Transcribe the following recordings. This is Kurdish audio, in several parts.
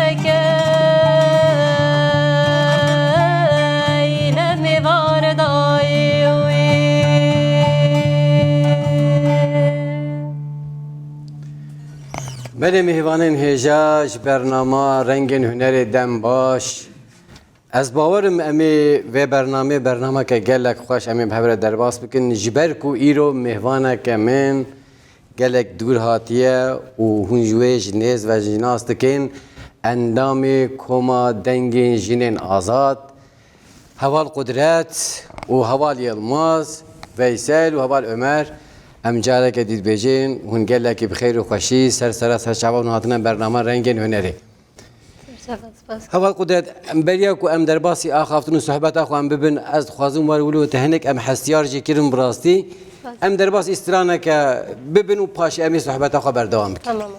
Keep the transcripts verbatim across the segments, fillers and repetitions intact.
Eyle mêvanê dayê wî. Belê mêvanên hêja ji bernama Rengên Hunerê dem baş. Ez bawer im em ê vê bernamê, bernameke gelek xweş em ê bi hev re derbas bikin. Ji ber ku îro mêvaneke min gelek dûr hatiye û hûn ji wê ji nêz ve jî nas dikin, endamê Koma Dengên Jinên Azad, Heval Qudret û Heval Yilmaz, Veysel û Heval Ömer, em careke dî dibêjin, hûn gelekî bi xêr û xweşî ser sera ser çava hûn hatine bernama Rengên Hunerê. Sağ ol, spas. Heval Qudret, em beriya ku em derbasî axaftin û sohbeta xwe em bibin, ez dixwazim wer wilo te hinek em hestiyar jî kirin bi rastî. Spas. Em derbasî straneke bibin û paşê em ê sohbeta xwe berdewam bikin. Tamam oldu.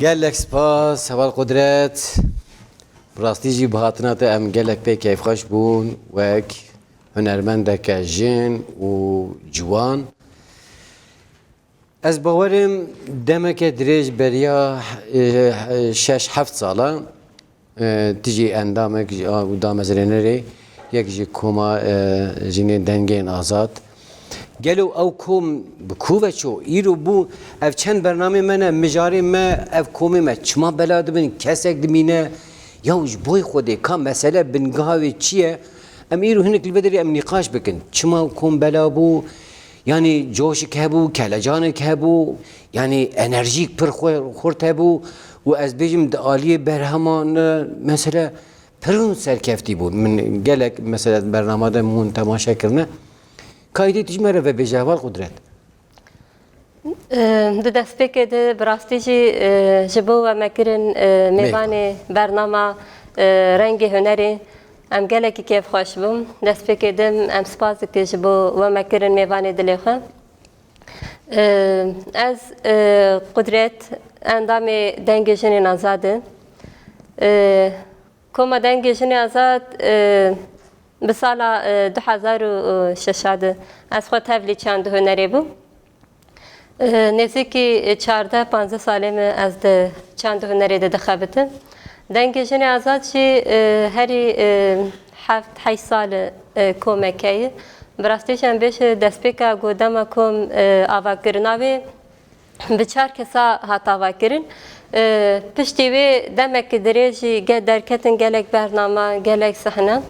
Gelek spas, heval Qudret. Bi rastî jî bi hatina te em gelek pê keyfxweş bûn, wek hunermendeke jin û ciwan. Ez bawerim demeke dirêj beriya, e, şeş heft sala, e, tu jî endamek ji a-, û damezrênerê yek ji koma, e, jinên dengên azad. Gelo ew kom bi ku ve çû? Îro bû ev çend bernamê me ne, mijarê me, ev komê me çima bela dibin, kesek dimîne? Ya ji boy Xwedê ka mesele bingiha wê çi ye? Em îro hinek li vê derê em nîqaş bikin. Çima ew kom bela bû? Yanî coşik hebû, kelecanek hebû, yanî enerjîk pir xwe-, xurt hebû û ez bêjim di aliyê berheman, e, mesele pir hûn serkeftî bûn. Min gelek mesele bernama de min hûn temaşe kirine. Kaydê tu ji me re vebêje, heval Qudret. E, di destpêkê de bi rastî jî, e, ji bo we me kirin, e, mêvanê bernama, e, Rengê Hunerê, em gelekî kêfxweş bûn. Destpêkê de em spas dikin ji bo we me kirin mêvanê dilê xwe. E, ez, e, Qudret, endamê Dengê Jinên Azad im. E, Koma Dengê Jinê Azad, e, bi sala, e, du hezar û şeş de ez xwe tevlî çand û hunerê bûm. E, nêzîkî çardeh panzdeh salê min ez di çand û hunerê de dixebitim. Dengê Jinê Azad jî, e, herî, e, heft heyş sal, e, komeke ye. Bi rastî jî em bêjin destpêka ku dema kom, e, avakirina wê, bi çar kesa hat avakirin. E, piştî wê demekî dirêj jî ge-, derketin gelek bernama, gelek sehne.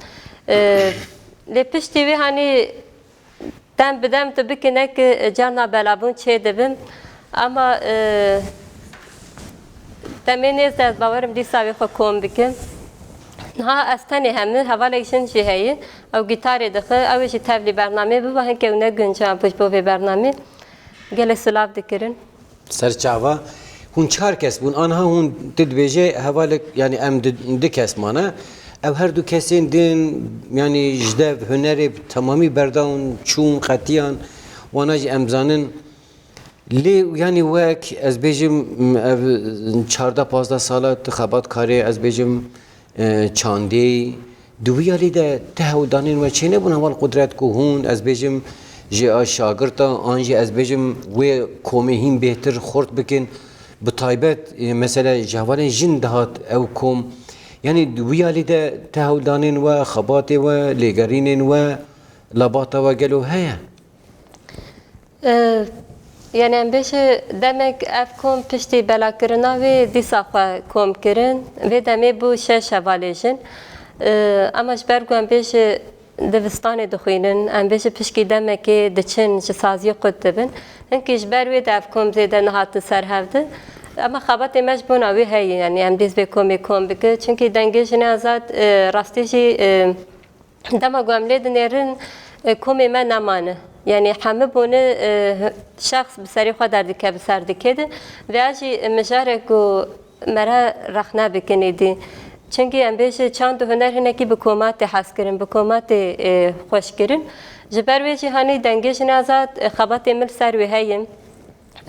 E, lê piştî wê, hanî, dem bi dem tu bikine ki, e, carna belabûn çê dibin. Ama, e, demê nêz de ez bawerim dîsa wê xwe kom bikim. Niha ez tenê hemi, hevalek jin jî heye. Ew gîtarê dixe, ew ê jî tevlî bernamê bibe, hinke ew ne guncan bû ji bo vê bernamê. Gelek silav dikirin. Serçava, hûn çar kes bûn, aniha hûn tu dibêje hevalek, yanî em di, du kes mane. Ev her du kesên din, yanî ji dev hunerê bi temamî berdan, çûn, qetiyan, wana jî em zanin. Lê yanî wek ez bêjim, ev çardeh pazdeh sala tu xebatkarê, ez bêjim, e, çandê. Di wî alî de ti hewldanên we çênebûn heval Qudret ku hûn, ez bêjim, ji a şagirta an jî ez bêjim wê komê hîn bêhtir xurt bikin. Bi taybet, e, mesela ji hevalên jin dihat ew kom. Yanî di wî alî de ti hewldanên we, xebatê we, lêgerînên we, labata we gelo heye? E, yanî em bêjin demek ev kom piştî belakirina wê dîsa xwe kom kirin. Vê demê bû şeş hevalê jin. E, ama ji ber ku em bêjin dibistanê dixwînin, em bêjin pişkî demekê diçin ji saziyê qut dibin. Hinkî ji ber wê de ev kom zêde nehatin ser hev de. Ama xebatê me ji bona wê heye, yanî em dîs vê komê kom bikin. Çunkî Dengê Jinê Azad, e, rastî jî, e, Dema ku em lê dinêrin, e, komê me nemane. Yanî hemû bûne, e, şexs bi serê xwe derdikeve ser dikê de. Vêya jî, e, mijarek ku me re rexne bikin êdî. Çimkî em bêjin çand û huner hinekî bi komatê hez kirin, bi komatê, e, xweş kirin. Ji ber wê jî hanî Dengê Jinê Azad, e, xebatê min li ser wê heye.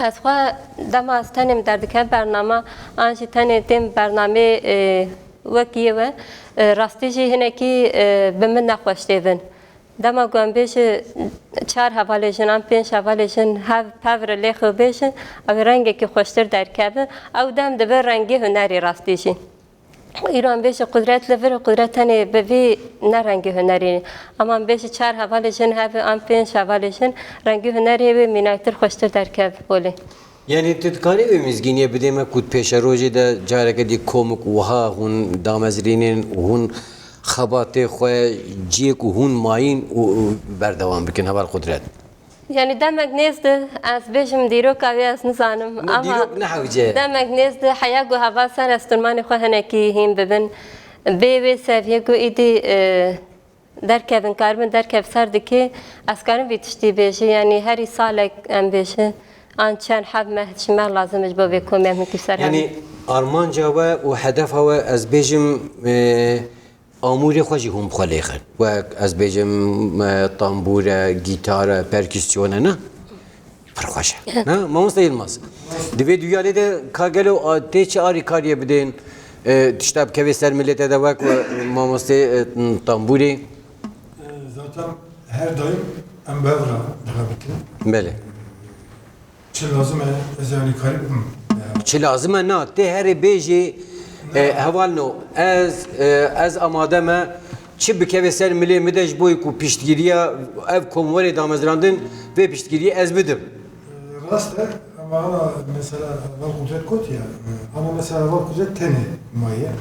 Ez xwe dema ez tenê min derdikeve bernama, an jî tenê têm bernamê, e, wek yê we, e, rastî jî hinekî, e, bi min nexweş tê bin. Dema ku em bêjin çar hevalê jin an pênc hevalê jin hev pev re lê xwe bêjin, ew ê rengekî xweştir derkeve, ew dem dibe rengê hunerê rastî jî. Îro em bêjin Qudret li vir, Qudret tenê bi vî ne rengê hunerî. Ama em bêjin çar hevalê jin hebe an pênc hevalê jin, rengê hunerê wê mînaktir xweştir derkeve holê. Yanî tu dikarî wê mizgîniyê bidê me ku di pêşerojê de careke dî komik wiha hûn damezrînên û hûn xebatê xwe ciyê ku hûn mayîn û, û berdewam bikin heval Qudret? Yanî demek nêz de ez bêjim dîroka wê ez nizanim. Ama dîrok ne hewce ye. Demek nêz de heya ku heval ser esturmanê xwe hinekî hîn bibin. Bê wê seviyê ku îdî, e, derkevin, karibin derkev ser dikê, ez karim vî tiştî bêjî. Yanî herî salek em bêjin, an çend heb meh ji me lazim e ji bo vê komê em hinkî ser hev. Yanî armanca we û hedefa we ez bêjim, e, Amûrê xwe jî hûn bi xwe lêxin. Wek ez bêjim, e, tambûr e, gîtar e, perküsyon e, ne? Pir xweş e. Evet. Ha, Mamoste Yilmaz. Di vê duyalê de ka gelo a, tê çi arîkariyê bidên, e, tişta bikevê ser milê te de wek we, mamostê, e, tambûrê? E, zaten her daim em bi hev re dixebitin. Belê. Çi lazim e, ez ê alîkarî bikim. Çi lazim e, na, tê herê bêjî, e, hevalno, ez, e, ez amade me, çi bikeve ser milê min de ji bo ku piştgiriya ev komwarê damezrandin, vê piştgiriyê ez bidim. Rast e, ama ana mesela heval Qudret gotiye, ama mesela heval Qudret tenê maye.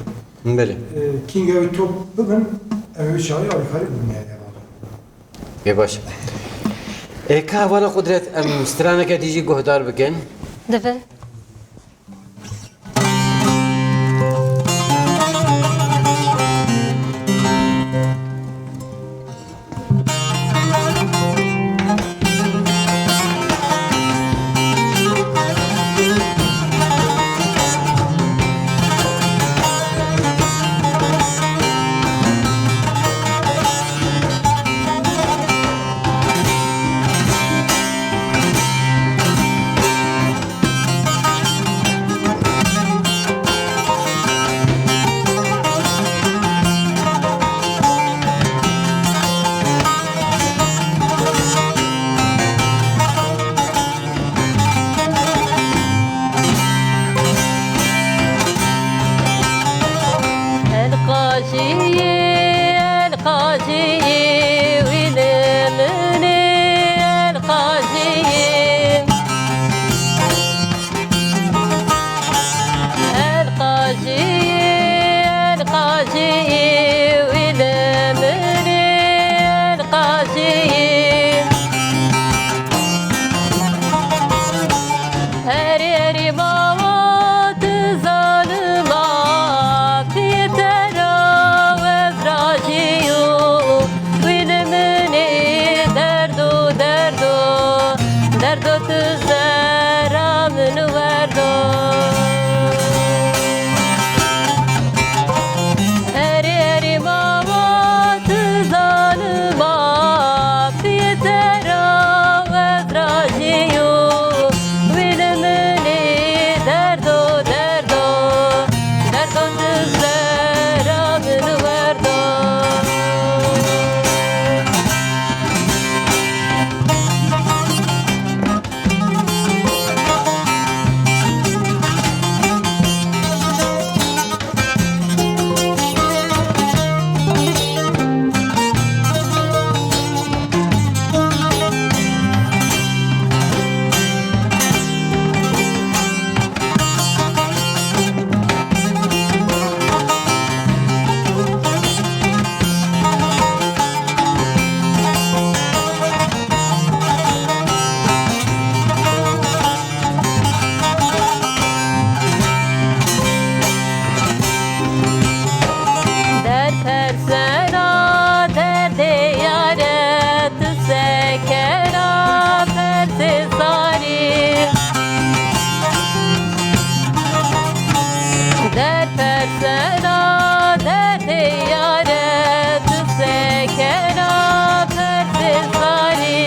Belê. E, kînga wî top bibin, em wî çaxê alîkarî bibin yani heval. Ê baş. Ê, ka hevala Qudret, em straneke dî jî guhdar bikin. Divin. El qajiyê, el qajiyê, wî li min ê, el qajiyê. El qajiyê, el qajiyê, wî li min ê, el qajiyê. Herê herî mawa tu zalima, piyê te ra ez rajî yo. Wî li min ê derdo, derdo, derdo tu zera min werdo. Herê herî mawa tu zalima, piyê te ra ez rajî yo. Wî li min ê derdo, derdo, derdo tu zera min werdo. Derpersena derdê yare, tu sekena persê zarî. Derpersena derdê yare, tu sekena persê zarî.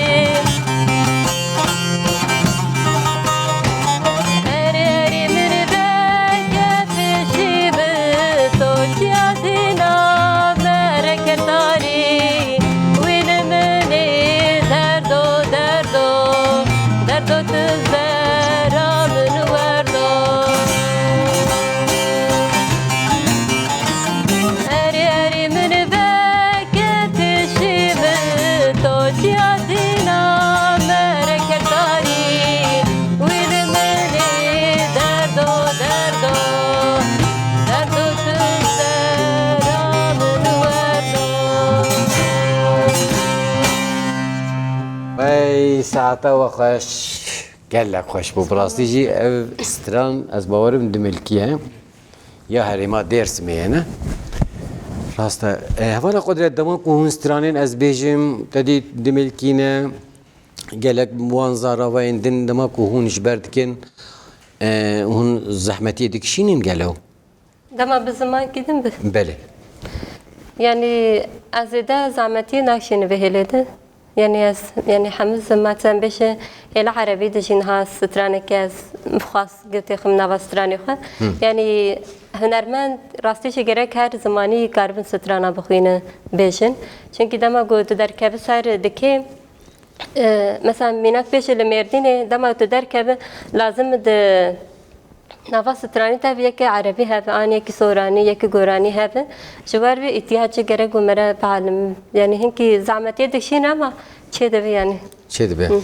Herê herî min veke pêşî bi to çiya dîna mere kertarî. Wî li min ê derdo, derdo, derdo tu zera min werdo. Herê herî min veke pêşî bi to çiya dîna mere kerdarî. Wî li min ê derdo, derdo, derdo tu zera min werdo. Wey, saeta we xweş. Gelek xweş bû. Bi rastî jî ev stran, ez bawerim, dimilkiye. Ya herêma Dêrsimê ye, ne? Rast e. E, hevala Qudret, dema ku hûn stranên, ez bêjim, te dî dimilkîne, gelek wan zaravayên din, dema ku hûn ji ber dikin, e, hûn zehmetiyê dikişînin gelo? Dema bi zimankî din bi. Belê. Yanî ez zêde zehmetiyê nakişînim vê hêlê de. Yanî ez, yanî hemû zimat em bêje hêla erebî de jî niha stranekê ez bi xwaz girtê xim nava stranê xwe. Yanî hunermend rastî jî gerek her zimanî karibin strana bixwîne bêjin. Çunkî dema ku tu derkevî ser dikê, e, mesela mînak bêje li Mêrdînê dema tu derkevî lazim di nava stranî te yekî erebî hebe, an yekî soranî, yekî goranî hebe. Ji wer vê îhtiyacê gerek û mere bialim. Yanî hinkî zehmetiyê dikişîne ama çêdibe yanî. Çêdibe. Hı.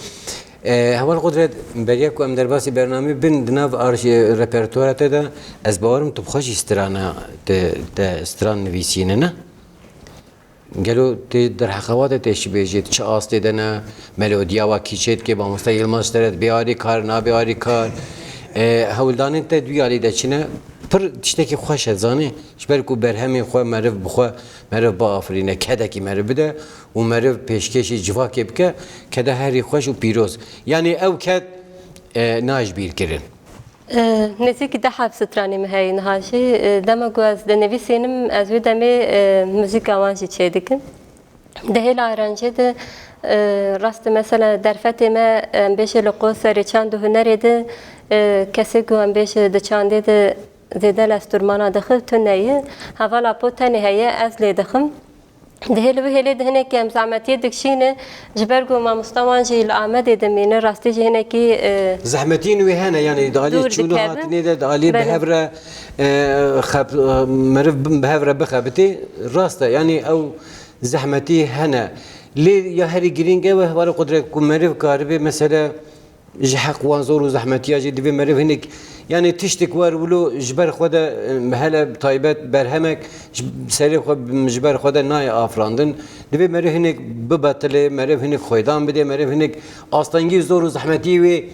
E, Heval Qudret, beriya ku em derbasî bernamê bin di nav arş-, repertuara te de, ez bawerim tu bi xwe jî strana te, te stran nivîsîne, ne? Gelo tê derheqewate tê şibêjê, çi astê de ne, melodiya wa kî çê dike, mamoste Yilmaz ji te re dibê arî kar, nabê arî kar. E, hewldanên te duyalî de çi ne? Pir tiştekî xweş e, zanî? Ji ber ku berhemên xwe meriv bi xwe, meriv biafirîne, kedekî meriv bide û meriv pêşkêşî civakê bike, kede herî xweş û pîroz. Yanî ew ked, e, nayê ji bîr kirin. E, nêzîkî deh heb stranê min heye niha jî. E, dema ku ez dinivîsînim, ez wê demê, e, muzîka wan jî çêdikim. Di hêla aranjê de, e, rast e, mesela derfetê me, em bêje li qo serê çand û hunerê de, e, kesê ku em bêje di çandê de zêde lestûrmana dixe, tune ye. Heval Apo tenê heye, ez lê dixim. Di hêl wî hêlê de hinekî em zehmetiyê dikişîne, ji ber ku mamosta wan jî li Amedê dimîne, rastî jî hinekî, e, Zehmetiyên wê hene, yanî di aliyê dûr çûn û dikevin. Hatinê de, di aliyê bi Belê. Hev re, e, xeb-, e, meriv bi, bi hev re bixebitê, rast e, yanî ew zehmetî hene. Lê ya herî girîng ew e, Heval Qudret, ku meriv karibe, mesele, ji heq wan zor û zehmetiya jî divê meriv hinek, yanî tiştik wer wilo ji ber xwe de, em, hele taybet berhemek ji, serê xwe, ji ber xwe de nayê afirandin. Divê meriv hinek bibetilê, meriv hinek xwêdan bidê, meriv hinek astengî zor û zehmetiyê wê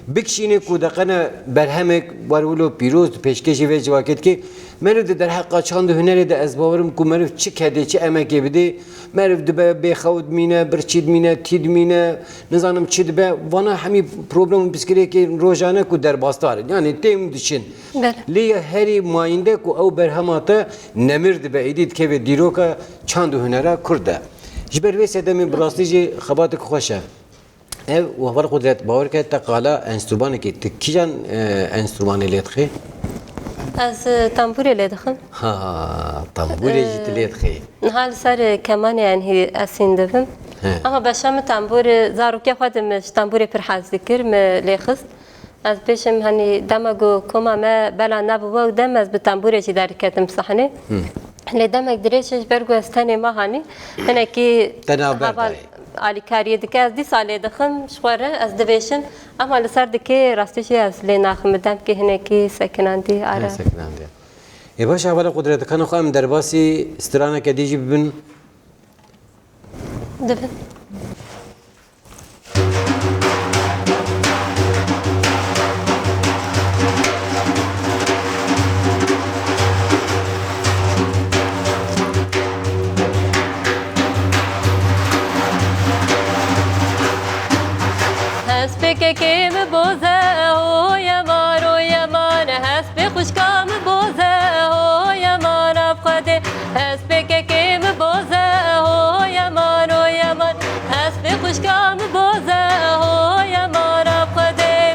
bikişîne ku deqene berhemek wer wilo pîroz di pêşkêşî vê civakê dike. Meriv di derheqa çand û hunerê de ez bawerim ku meriv çi kedê, çi emekê bidê, meriv dibe bêxew dimîne, birçî dimîne, tî dimîne, nizanim çi dibe. Vana hemî problem û pirsgirêkên rojane ku derbasdar in. Yanî tên û diçin. Belê. Lê ya herî mayînde ku ew berhema te nemir dibe, êdî dikeve dîroka çand û hunera Kurd de. Ji ber vê sedemê bi rastî jî xebatek xweş e. Ev, Heval Qudret, bawer ke te qala enstrûmanekê, tu kîjan, e, enstrûmanê lê dixî? Ez, e, tambûrê lê dixim. Ha, tambûrê jî tu lê dixî. E, niha li ser, e, kemanê enhî ez hîn dibim. He. Ama beşa min tambûr, e, zarokiya xwe de min ji tambûrê pir hez dikir, min lê xist. Ez bêjim, henî dema ku koma me bela nebû, ew dem ez bi tambûrê jî derketim sahnê. Hı. Lê demek dirêj e, ji ber ku ez tenê me hanî, hinekî Te navber heval dayê. Alîkariyê dike, ez dîsa lê dixim, ji xwe re ez dibêjim. Ema li ser dikê rastî jî ez lê naxim, bi demkê hinekî sekinandî, ara. He, sekinandî. Ê baş, Heval Qudret, kana xwe em derbasî straneke dî jî bibin. Dibin. Hespê kekê min boze, ho yeman, ho yeman, hespê xwişka min boze, ho yeman, av Xwedê. Hespê kekê min boze, ho yeman, ho yeman, hespê xwişka min boze, ho yeman, av Xwedê.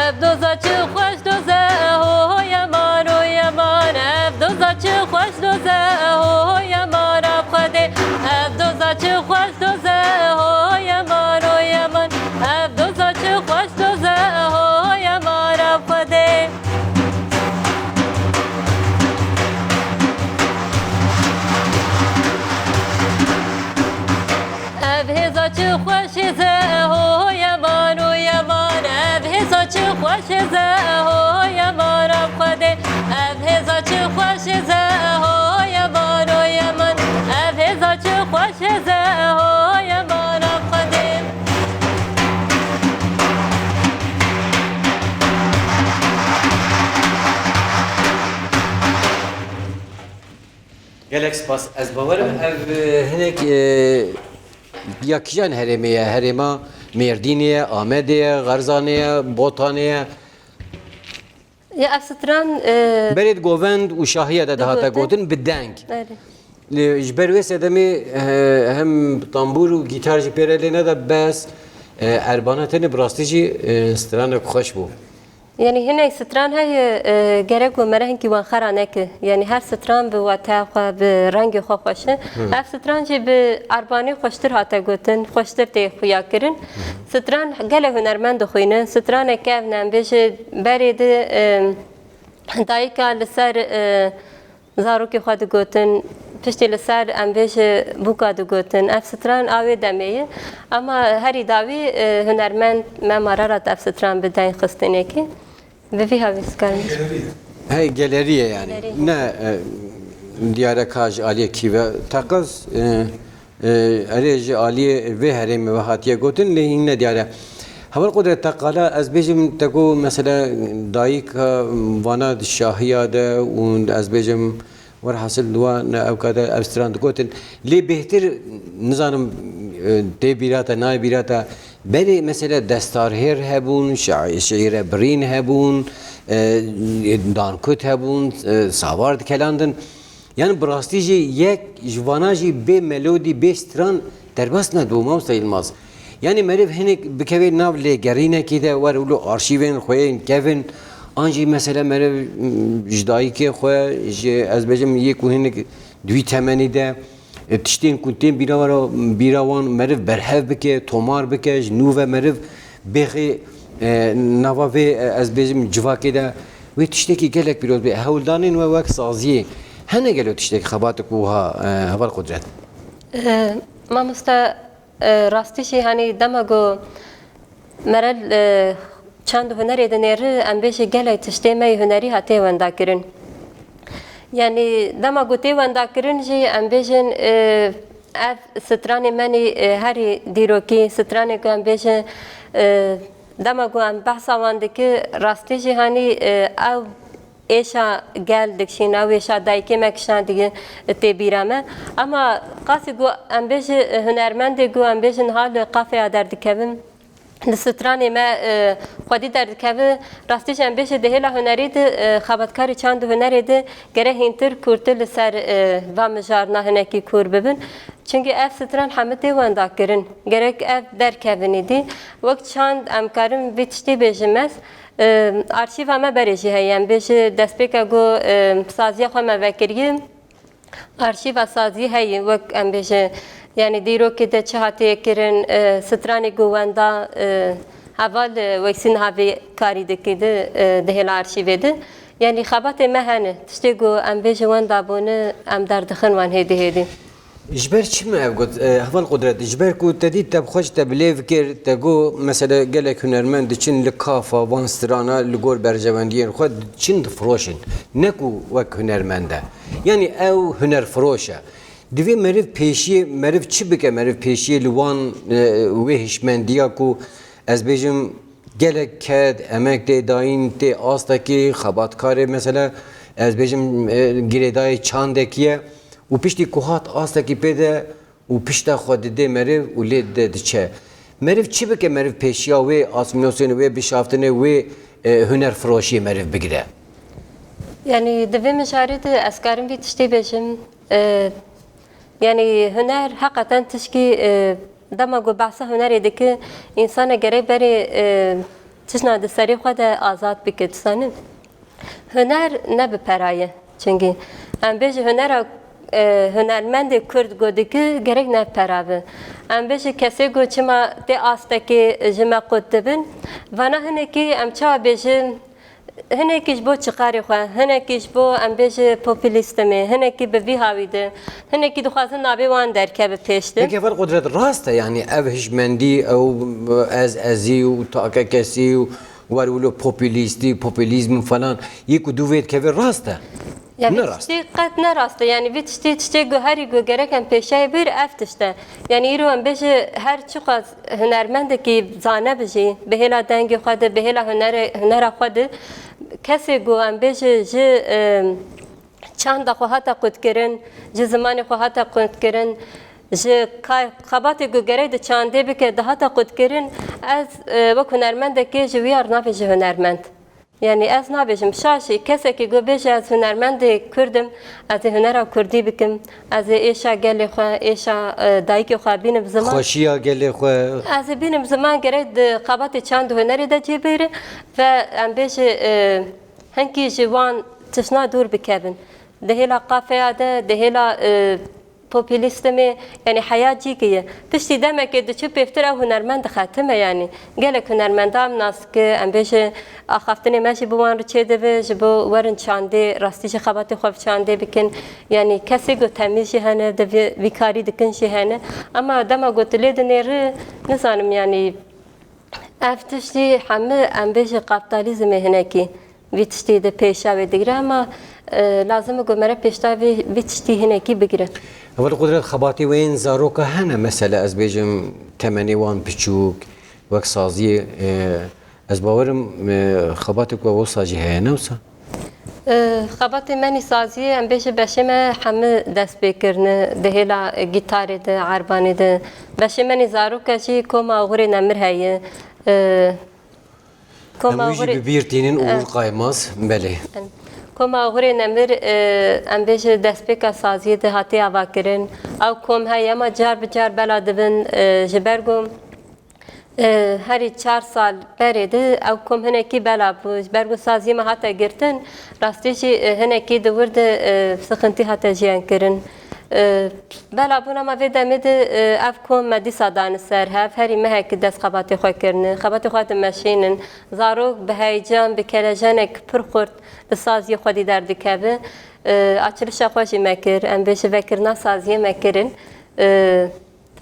Ev doza çi xweş doze, ho yeman, ho yeman, ev doza çi xweş doze, ho yeman, av Xwedê. Ev doza çi xweş doze, ho yeman, ho yeman, ev doza çi xweş doze, ho yeman, av Xwedê. Ev hêza çi xweş hêze, ho yeman, ho yeman. Ev hêza çi xweş hêze, ho yeman, av Xwedê. Ev hêza çi xweş hêze, ho yeman, ho yeman. Ev hêza çi xweş hêze, ho yeman, av Xwedê. Gelek spas. Ez bawerim ev, e, hinek, e, ya kîjan herêmê ye? Herêma Mêrdînê ye, Amedê ye, Xerzanê ye, Botanê ye? Ya ev stran, e, Berê di govend û şahiya de dihate gotin bi deng. Erê. Lê ji ber wê sedemê, e, hem tambûr û gîtar jî pê re lê neda bes, e, erbana tenê bi rastî jî, e, stranek xweş bû. Yanî hinek stran heye, e, gerek ku me re hinkî wan xera neke. Yanî her stran bi wateya xwe, bi rengê xwe xweş e. Ev stran jî bi erbanî xweştir hate gotin, xweştir tê xuya kirin. Stran gelek hunermend dixwîne. Straneke ev ne, em bêje berê di, e, dayika li ser, e, zarokê xwe digotin, piştî li ser, em bêje, bûka digotin. Ev stran a wê demê ye. Ema herî dawî, e, hunermend Mem Ararat ev stran bi deng xistinekî. Bi vî hevî dikarim bêjim. Hey, geleriye yani. Geleriye. Ne, e, diyare ka ji aliyê kî ve. Teqez, e, e, erê ji aliyê vê herêmê ve hatiye gotin, lê hîn ne diyare. Heval Qudret, te qala ez bêjim, te got mesela dayika vana di şahiya de û ez bêjim, werhasil di wan ewka de ev stran digotin. Lê bêhtir, nizanim, e, tê bîra te, nayê bîra te, berê mesela destarhêr hebûn, şa-, şiîrebirîn hebûn, e, dankut hebûn, e, savar dikelandin. Yani bi rastî jî yek ji vana jî bê melodî, bê stran derbas nedibû, mamosta Yilmaz. Yani meriv hinek bikeve nav lêgerînekê de, wer wilo arşîvên xwe yên kevin, an jî mesela meriv, m, ji dayikê xwe, ji, ez bêjim, yê ku hinek di wî temenî de, e, tiştên ku tên bîra wara, bîra wan meriv berhev bike, tomar bike, ji nû ve meriv bêxê, e, nava vê, e, ez bêjim, civakê de wê tiştekî gelek pîroz bê. Hewldanên we wek saziyê hene gelo tiştekî xebatik wiha, e, Heval Qudret? E, mamoste, e, rastî jî, hanî dema ku me re, e, çand û hunerê dinêri, em bêjî gelek tiştê me yê hunerî hatiye wendakirin. Yanî dema ku tê wendakirin jî, em bêjin, e, ev stranê me nî, e, herî dîrokî, stranê ku em bêjin, e, dema ku em behsa wan diki, rastî jî hanî, e, ew êşa gel dikişîn, ew êşa dayikê me kişandî tê bîra me. Ema qasî ku em bêjin, e, hunermendê ku em bêjin niha li kafeya derdikevin, li stranê me, e, xwedî derdikeve, rastî jî em bêjin di hêla hunerî de, e, xebatkarê çand û hunerê de gerek hîntir kûrtir li ser, e, va mijarna hinekî kûr bibin. Çimkî ev stran hemû tê wendakirin. Gerek ev derkevin êdî. Wek çand em karin vî tiştî bêjim ez. E, arşîva me berê jî heye. Em bêjin destpêka ku, e, saziya xwe me vekiriye. Arşîva sazî heye, wek em bêjin, yanî dîrokê de çi hatiye kirin, e, stranê ku wenda, e, heval, e, weksî niha vê karî dikî di, e, di hêla arşîvê de. Yanî xebatê me hene, tiştê ku em bêjin wenda bûne, em derdixin wan hêdî hêdî. Ji ber çi me ev got, e, Heval Qudret? Ji ber ku te dît te bi xwe ji te bi lêv kir, te got, mesela gelek hunermend diçin li kafa van strana li gor berjewendiyên xwe diçin difiroşin. Ne ku wek hunermend e. Yanî ew hunerfiroş e. Divê meriv pêşiyê, meriv çi bike, meriv pêşiyê li wan, e, wê hişmendiya ku ez bêjim gelek ked, emek tê dayîn, tê astekî, xebatkarê mesela, ez bêjim, e, girêdayê çandekî ye û piştî ku hat astekî pê de û pişta xwe didê meriv û lê dide diçe. Meriv çi bike, meriv pêşiya wê asmîlasyonê, wê bişaftinê, wê, e, hunerfiroşiyê meriv bigire? Yanî di vê mijarê de ez karim vî tiştê bêjim. E, yanî huner heqeten tişkî, e, dema ku behsa hunerê dike, însana gerek berê, e, tiştna di serê xwe de azad bike, dizanin. Huner ne bi pera ye. Çimkî em bêjin hunera, e, hunermendê Kurd ku dike gerek ne pera be. Em bêjin kesê ku çima tê astekê ji me qut dibin. Vana hinekî em çawa bêjin, hinekî ji bo çiqarê xwe, hinekî ji bo em bêjin populîstimê, hinekî bi vî hawî de, hinekî dixwazin navê wan derkeve pêş de. Peki Heval Qudret, rast e, yanî ev hişmendî, ew ez ezî û takekesî û wer wilo populîstî, populîzm falan, yê ku dû vê dikeve rast e? Ya vî tiştî qet ne rast e. Yanî vî tiştî, tiştê ku herî ku gerek em pêşayê bir ev tişt e. Yanî îro em bêjin her çiqas hunermendekî zane bi jî, bi hêla dengê xwe de, bi hêla hunere, hunera xwe de, kesê ku em bêjin ji, e, çanda xwe hate qutkirin, ji zimanê xwe hate qutkirin, ji kar, xebatê ku gerek di çandê bike, dihate qutkirin, ez, e, wek hunermendekê ji wî ya nabêjim hunermend. Yanî ez nabêjim şaş e, kesekî ku bêje ez hunermendê Kurd im, ez ê hunera Kurdî bikim, ez ê êşa gelê xwe, êşa, e, dayikê xwe bînim ziman. Xweşiya gelê xwe. Ez ê bînim ziman gerek di xebatê çand û hunerê de cê bigire ve em bêje, e, hinkî ji wan tiştna dûr bikevin. Di hêla kafeya de, di hêla, e, populîstimê, yanî heya cî giye. Piştî demekê diçû pêvtir ew hunermend dixetime yanî. Gelek hunermendan nas ki, em bêje axaftinê me jî bi wan re çêdibe, ji bo werin çandê, rastî jî xebatê xwe bi çandê bikin. Yanî kesê ku temî jî hene, di vî, vî karî dikin jî hene. Ema dema ku tu lê dinêri, nizanim yanî ev tiştî hemî em bêje kapitalizmê hinekî vî tiştî di pêşa wê digire, ema, e, lazim e ku mere pêşta vî, vî tiştî hinekî bigire. Heval Qudret, xebatê we yên zaroka hene, mesela ez bêjim temenê wan piçûk, wek saziyê, e, ez bawerim, e, xebatê ku wisa jî heye, ne wisa? E, xebatê menî saziyê, em bêje beşê me hemî dest pê kirine, di hêla gitarê de, erbanê de. Beşê menî zaroka jî koma Oxurê Nemir heye. E, Em Koma wî jî Oxurê, bi bîr tînin, e, Oxur Kaymaz, belê. Koma Oxurê Nemir, e, em bêje destpêka saziyê de hatiye avakirin. Ew kom heye, ema car bi car bela dibin, e, ji ber ku, e, herî çar sal berê de ew kom hinekî bela bû. Ji ber ku saziyê me hate girtin, rastî jî, e, hinekî di wir de, e, sixintî hate jiyan kirin. E, Bela bûn, ema vê demê de, e, ev kom me dîsa dane ser hev, herî mehekî dest xebatê xwe kirine, xebatê xwe dimeşînin. Zarok bi heyecan, bi kelejenek pir xurt bi saziyê xwedî derdikeve. E, açilişa xwe jî me kir, em bêje vekirina saziyê me kirin. E,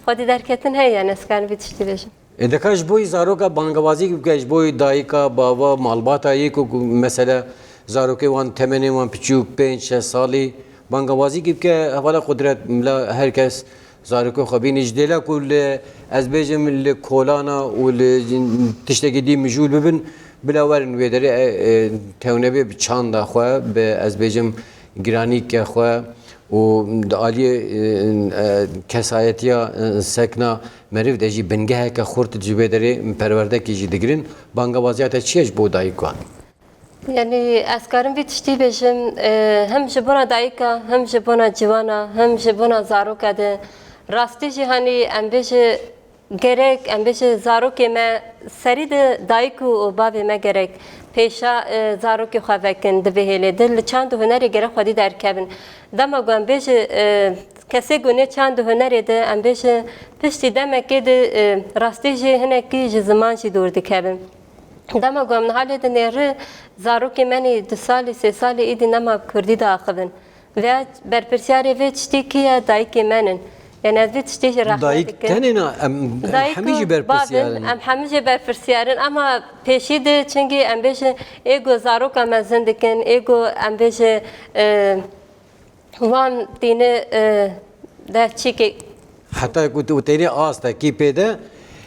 xwedî derketin heye, yani ez karim vî tiştî bêjim. E, dika ji bo yî zaroka bangewazî bike, ji bo yî dayika, bava, malbata yê ku, ku mesela zarokê wan, temenê wan piçûk, pênc, şeş salî, bangewazî bike, hevala Qudret, mila her kes zarokê xwe bînî. Ji dêla ku li, ez bêjim, li kolana û li tiştekî dî mijûl bibin, bila werin wê derê, e, e, tewnebê bi çanda xwe, bi, ez bêjim, giranîke xwe û di aliyê, e, e, kesayetiya, e, sekna meriv de jî bingeheke xurt ji vê derê perwerdekî jî digirin. Bangewaziya te çi ye ji bo dayikan? Yanî ez karim vî tiştî bêjim, e, hem ji bona dayika, hem ji bona ciwana, hem ji bona zaroka de. Rastî jî hanî em bêje gerek, em bêje zarokê me serî de dayik û, û bavê me gerek pêşa, e, zarokê xwe vekin di vê hêlê de. Li çand û hunerê gerek xwedî derkevin. Dema ku em bêje, e, kesê ku nê çand û hunerê de, em bêje piştî demekê de, e, rastî jî hinekî ji ziman jî dûr dikevin. Dema ku em niha lê dinêri, zarokê menî du salî, sê salî îdî nema kurdî diaxivin. Vêya berpirsiyarê vê tiştî kî ye? Dayikê men in. Yani ez vê tiştî jî rexne Dayik dikim. Tenê na, em, em Dayik hemî jî û berpirsiyar bavin, in. Em hemî jî berpirsiyar in. Ama pêşî de çingî em bêjin, ê ku zaroka mezin dikin, ê ku em bêjin, e, wan tîne, e, de çîkê. Heta ku tu tênê asta kî pê de,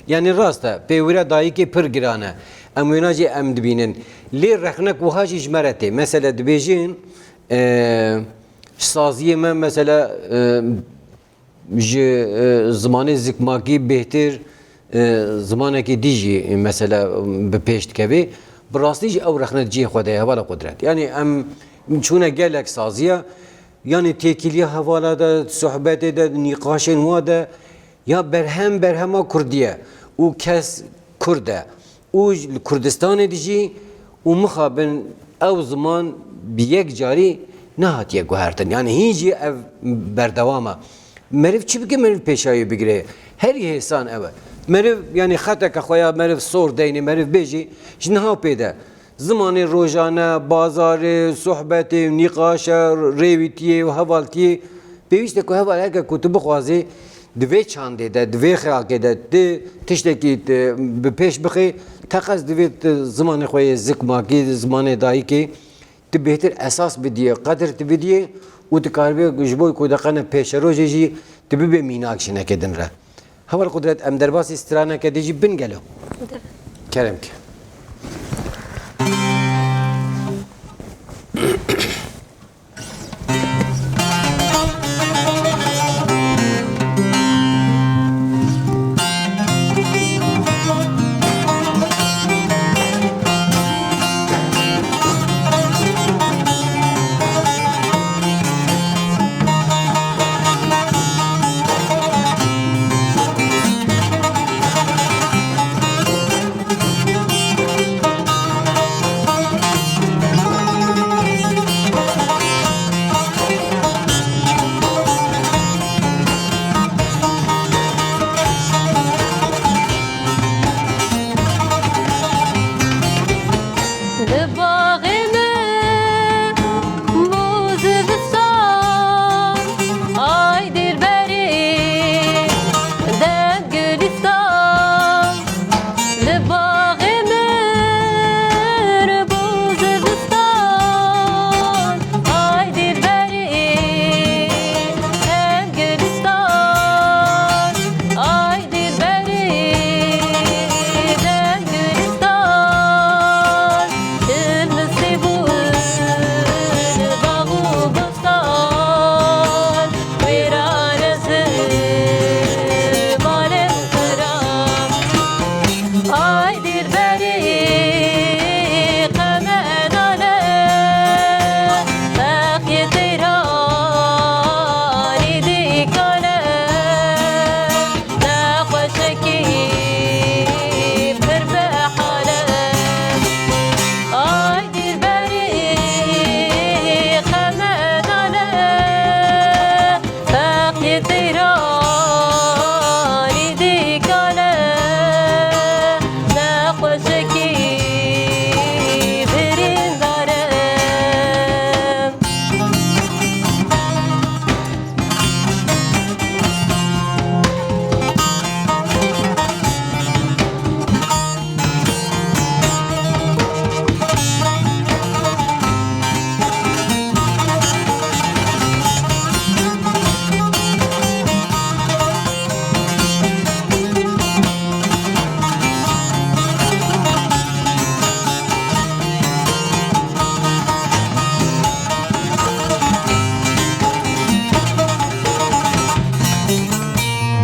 yani rast e, pê wira dayikê pir giran e. Em wêna jî em dibînin. Lê rexnek wiha jî ji me re tê. Mesela dibêjin, e, saziyê me mesela, e, ji, e, zimanê zikmakî bêhtir, e, zimanekî dî jî, e, mesela, e, bi pêş dikevê. Bi rastî jî ew rexne di cihê xwe de ye, hevala Qudret. Yani em çûne gelek saziya, yani têkiliya hevala de, sohbetê de, nîqaşên wa de, ya berhem berhema kurdî ye û kes kurd e. Û ji, li Kurdistanê dijî û mixabin ew ziman bi yek carî nehatiye guhertin. Yani hîn jî ev berdewam e. Meriv çi bike, meriv pêşayê bigire. Herî hêsan ew e. Meriv, yani xeteke xwe ya meriv sor deynê, meriv bêjî, ji niha pê de. Zimanê rojane, bazarê, sohbetê, nîqaşe, rêwîtiyê û hevaltiyê. Pêwîst e ku heval heke ku tu bixwazî, di vê çandê de, di vê xeakê de tu tiştekî tu bi pêş bixê, teqez divê tu zimanê xwe yê zikmakî, zimanê dayikê, tu bêhtir esas bidiyê, qedir tu bidiyê û tu karibê ji bo ku deqene pêşerojê jî tu bibê mînak jinekê din re. Heval Qudret, em derbasî straneke dî jî bin gelo. Kerem ke. Li baxê min bû zivistan, ay dilberî dem gulîstan. Li baxê min bû zivistan, ay dilberî dem gulîstan, ay dilberî dem gulîstan. Li Misê bû li bax û bostan, wêran ez li malê xiram. Ay dilberî qemenane, feqiyê teyranî dîkane. Nexweşekî pir bi hale. Ay dilberî qemenane, feqiyê teyranî dîkane. Nexweşekî birîndare.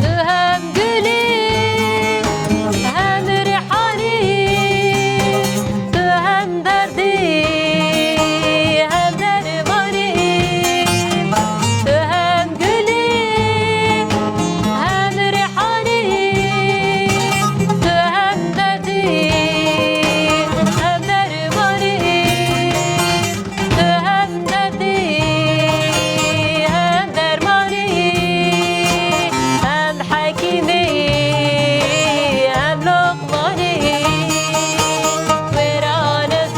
Tu hem gulî, hem rîhanî, tu hem derdî, hem dermanî. Tu hem gulî, hem rîhanî, tu hem derdî, hem dermanî. Tu hem derdî, hem dermanî, hem hekîmî, hem loqmanî. Wêran ez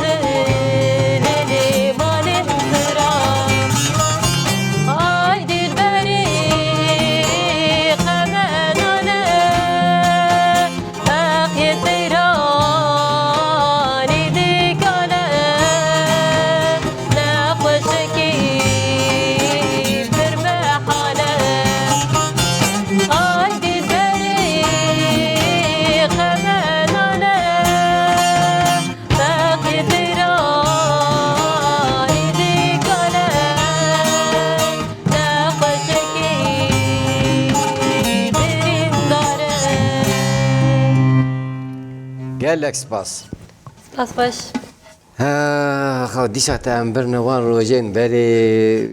li malê xiram. Ay dilberî qemenane. Feqiyê teyranî dîkane, nexweşekî pir bi hale. Ay dilberî qemenane, feqiyê teyranî dîkane. Nexweşekî birîndar e. Gelek spas. Spas xweş. Ha, xwe dîsa te em birine wan rojên berê,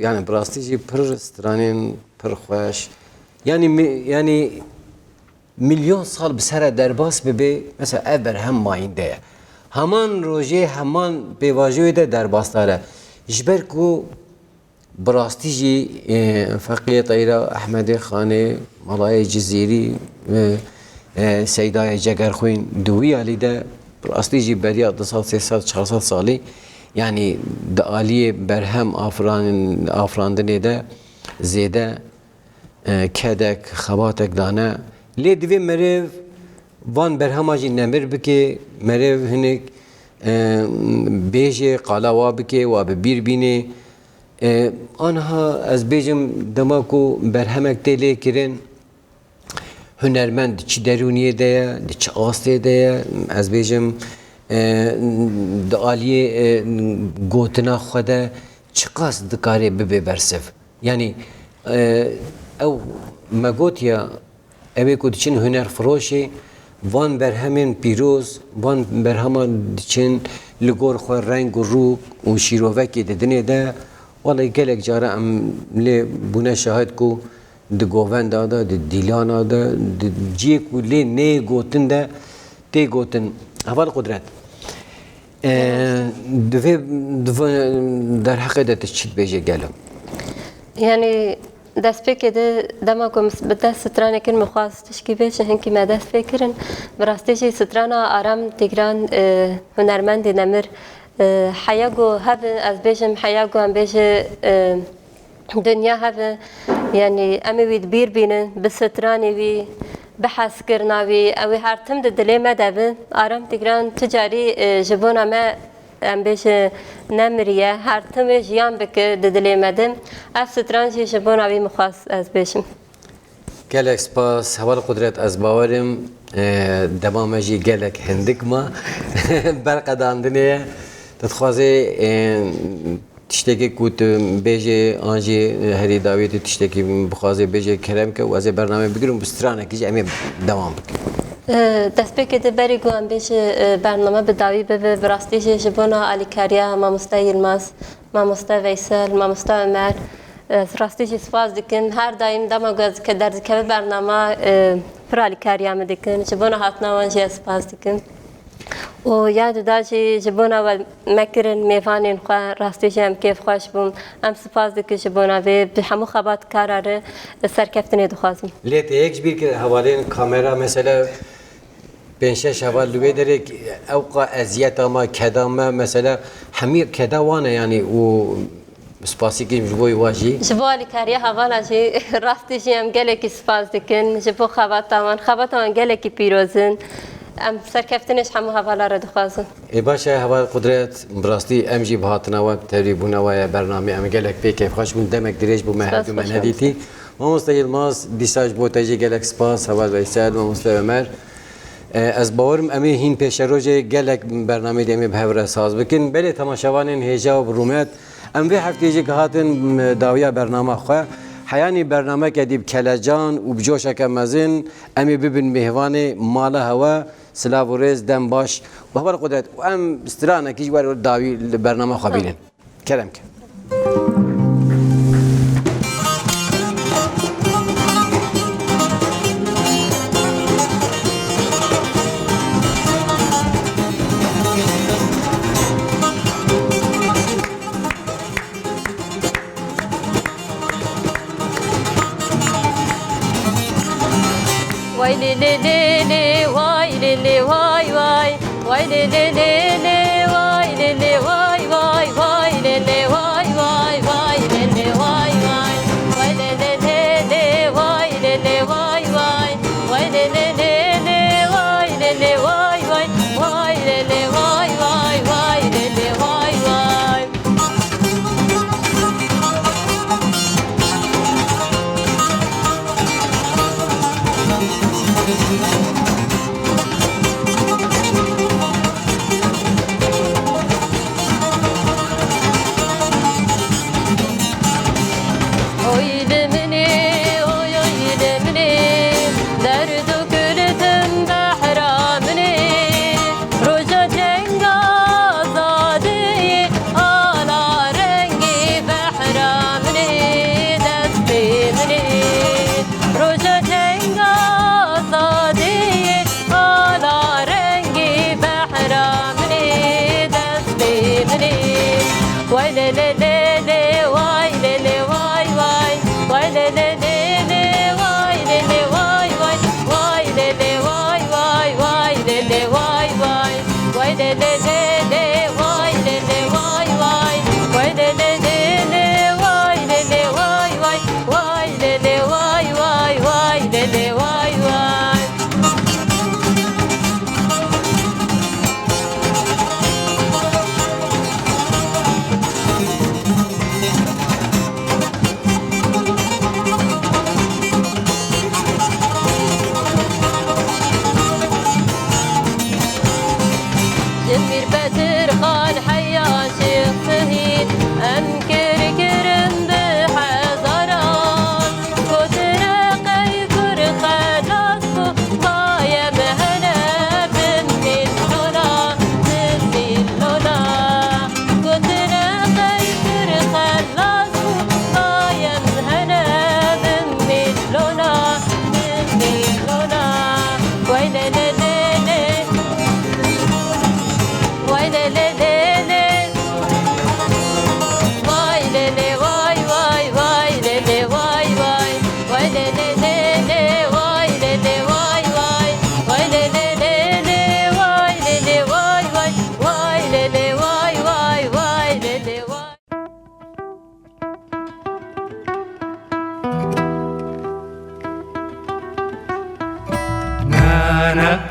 yani bi rastî jî pir stranên pir xweş. Yani mi-, yani milyon sal bi ser re derbas bibe, mesela ev berhem mayînde ye. Heman rojê, heman pêvajoyê de derbasdar e. Ji ber ku bi rastî jî, e, Feqiyê Teyra, Ehmedê Xanê, Malayê Cizîrî, e, e, Seydayê Cegerxwîn di wî alî de bi rastî jî beriya du sed, sê sed, çar sed salî, yanî di aliyê berhem afran-, afirandinê de zêde e, kedek, xebatek dane. Lê divê meriv van berhema jî nemir bike, meriv hinek, e, bêje, qala wa bike, wa bi bîr bîne. E, aniha ez bêjim dema ku berhemek tê lê kirin, hunermend di çi derûniyê de ye, di çi astê de ye, ez bêjim, e, di aliyê, e, gotina xwe de çiqas dikare bibe bersiv. Yanî, e, ew me gotiye, ew ê ku diçin hunerfiroşê, van berhemên pîroz, van berhema diçin li gor xwe reng û rû û şîrovekê didinê de, welê gelek cara em lê bûne şahid ku di govenda de, di dîlana de, di ciyê ku lê neyê gotin de tê gotin. Heval Qudret, Ee, divê, divê derheqê de tu çi dibêje gelo? Yanî destpêkê de dema ku min bi dest stranê kir, min xwest tişkî bêjim, hinkî me dest pê kirin. Bi rastî jî strana Aram Tîgran, e, hunermendê nemir, E, heya ku hebe, ez bêjim, heya ku em bêje, e, dinya hebe, yanî em ê wî di bîr bînin, bi stranê wî, bi hezkirina wî, ew ê her tim di dilê me de bi. Aram Tîgran tu carî, e, ji bona me, em bêje, nemiriye, her tim ê jiyan bike di dilê me de. Ev stran jî ji bona wî min xwest ez bêjim. Gelek spas, heval Qudret, ez bawer im, e, dema me jî gelek hindik ma. Berqedandinê ye. Tu dixwazê, e, tiştekê ku tu bêjê, an jî herî dawî tu tiştekî bixwazê bêjê, kerem ke, û ez ê bernameyê bigirim, bi stranekî jî em ê dewam bikin. E, destpêkê de berî ku em bêje, e, bername bi dawî bibe, bi rastî jî ji bona alîkariya mamoste Yilmaz, mamoste Veysel, mamoste Ömer, ez rastî jî spas dikim. Her daîm dema ku ez ke derdikeve bernama, e, pir alîkariya min dikin. Ji bona hatina wan jî ez spas dikim. Û ya duda jî ji bona we me kirin mêvanên xwe, rastî jî em kêfxweş bûn. Em spas dikin ji bona vê. Bi hemû xebatkara re serkeftinê dixwazim. Lê te yek ji bîr kir hevalên kamera, mesela, pênc şeş heval li wê derê, ewqa eziyeta me, keda me, mesela, hemî keda wan e, yanî, û spasî kirim ji bo wa jî. Ji bo alîkariya hevala jî rastî jî em gelekî spas dikin. Ji bo xebata wan, xebata wan gelekî pîroz in. Em serkeftinê ji hemû hevala re dixwazin. Ê baş e, heval Qudret, bi rastî em jî bi hatina we, bi tevlîbûna we ya bernamê em gelek pê kêfxweş bûn. Demek dirêj bû me her du me nedîtî. Mamoste Yilmaz, dîsa ji bo te jî gelek spas, heval Veysel, mamoste Ömer. E, ez bawerim em ê hîn pêşerojê gelek bernameyê dê em ê bi hev re saz bikin. Belê temaşevanên hêja û bi rûmet, em vê hefteyê jî gihatin, m, dawiya bernama xwe. Heyanî bernameke dî bi kelecan û bi coşeke mezin em ê bibin mêvanê mala hewe. Silav û rêz, dem baş û heval Qudret. Û em stranekî ji we re dawî li bernama xwe bînin. Kerem ke. Way lê lê lê lê, way lê lê way way. Way lê lê lê lê, way lê lê way way, way lê lê way way, way lê lê way way. Way lê lê lê lê, way lê lê way way. Way lê lê lê lê, way lê lê way way, way lê lê way way, way lê lê way way. Oy li min ê, oy, oy li min ê, derd û kultim behra min ê. Roja cenga azadiyê, ala rengê behra min ê, destê min ê. Roja cenga azadiyê, ala rengê behra min ê, destê min ê. Way lê lê lê lê, way lê lê way way. Way lê lê lê lê, way lê lê way way. Way lê lê way way, way lê lê way way. Way lê lê lê lê, way lê lê way way. Way lê lê lê lê, way lê lê way way. Way lê lê way way, way lê lê way way. Ana,